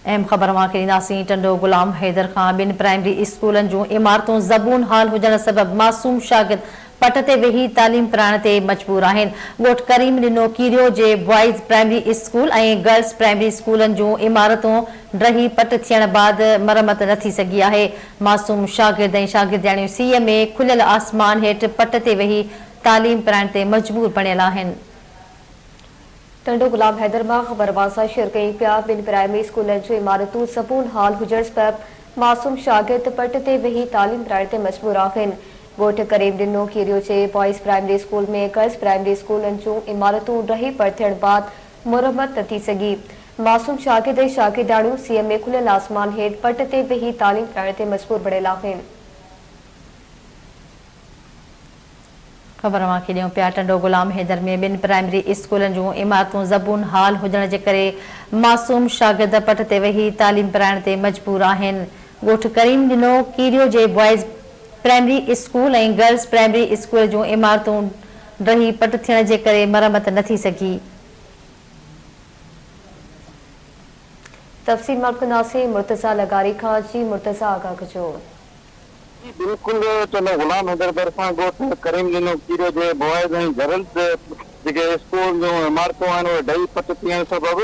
اهم خبر اوهان کي ڏينداسين ٽنڊو غلام حيدر کان ٻن پرائمري اسڪولن جون عمارتون زبون حال هجڻ سبب معصوم شاگرد پٽ تي ويهي تعليم پرائڻ تي مجبور آهن ڳوٺ ڪريم ڏنو ڪيريو جي boys primary school ۽ girls primary اسڪولن جون عمارتون ڊهي پٽ ٿيڻ بعد مرمت نه ٿي سگهي آهي معصوم شاگرد ۽ شاگردياڻيون سيء ۾ کليل آسمان هيٺ پٽ تي ويهي تعليم پرائڻ تي مجبور بڻيل آهن. ٽنڊو غلام حيدر مان خبر واسا شيئر ڪيون پيا، ٻن پرائمري اسڪولن جون عمارتون زبون حال هجڻ سبب معصوم شاگرد پٽ تي ويهي تعليم پرائڻ تي مجبور آهن. ڳوٺ ڪريم ڏنو ڪيريو جي boys primary school ۾ girls primary اسڪولن جون عمارتون ڊهي پٽ ٿيڻ بعد مرمت نه ٿي سگهي. معصوم شاگرد ۽ شاگردياڻيون سيء ۾ کليل آسمان هيٺ پٽ تي ويهي تعليم پرائڻ تي مجبور بڻيل آهن. خبر اوهان کي ڏيون پيا ٽنڊو غلام حيدر ۾ ٻن پرائمري اسڪولن جون عمارتون زبون حال هجڻ جي ڪري معصوم شاگرد پٽ تي ويهي تعليم پرائڻ تي مجبور آهن ڳوٺ ڪريم ڏنو ڪيريو جي boys primary school ۽ girls primary school جون عمارتون ڊهي پٽ ٿيڻ جي ڪري مرمت نه ٿي سگهي. تفصيل معلوم ڪنداسين مرتضيٰ لغاري کان جي مرتضيٰ آگاهه ڪجو. جي بلڪل ٽنڊو غلام حيدر ڀرسان ڳوٺ ڪريم ڏنو کيريو جي بوائز ۽ گرلز جيڪي اسڪول جون عمارتون آهن اهي ڊهي پٽ ٿيڻ سبب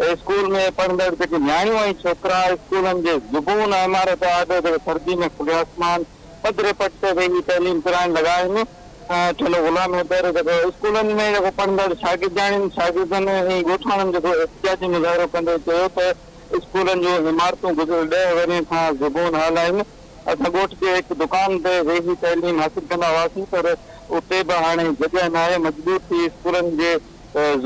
اسڪول ۾ پڙهندڙ جيڪي نياڻيون ۽ ڇوڪرا اسڪولن جي زبون عمارت آڏو جيڪي سردي ۾ کلي آسمان پڌري پٽ تي ويهي تعليم پرائڻ لڳا آهن ٽنڊو غلام حيدر جيڪو اسڪولن ۾ جيڪو پڙهندڙ شاگردياڻين شاگردن ۽ ڳوٺاڻن جيڪو احتجاجي مظاهرو ڪندي چيو ته اسڪولن جون عمارتون گذريل ڏهه ورهين کان زبون حال آهن. اسان ڳوٺ جي هڪ دڪان تي ويهي تعليم حاصل ڪندا هئاسين پر اتي به هاڻي جڳهه ناهي، مجبور ٿي اسڪولن جي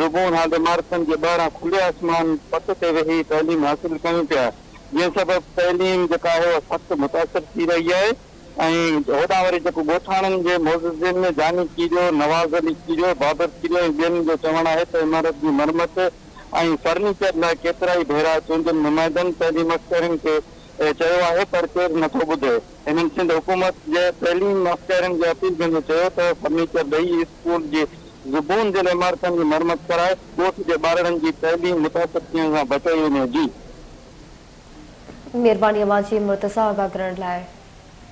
زبون حال عمارتن جي ٻاهران کلي آسمان پٽ تي ويهي تعليم حاصل ڪيون پيا، جنهن سبب تعليم جيڪا آهي اها سخت متاثر ٿي رهي آهي ۽ هوڏانهن وري جيڪو ڳوٺاڻن جي معززين جاني کيريو، نواز علي کيريو، بابر کيريو ۽ ٻين جو چوڻ آهي ته عمارت جي مرمت ۽ فرنيچر لاء ڪيترائي ڀيرا چونڊيل نمائندن تعليم اختيارين کي چيو آهي پر ڪير نٿو ٻڌي. هنن سنڌ حڪومت جي تعليم اختيارين کي اپيل ڪندي چيو ته فرنيچر ڏئي اسڪول جي زبون ٿيل عمارتن جي مرمت ڪرائي ڳوٺ جي ٻارڙن جي تعليم متاثر ٿيڻ کان بچائي وڃي. جي. مھرباني اوھان جي مرتضيٰ آگاھ ڪرڻ لاء.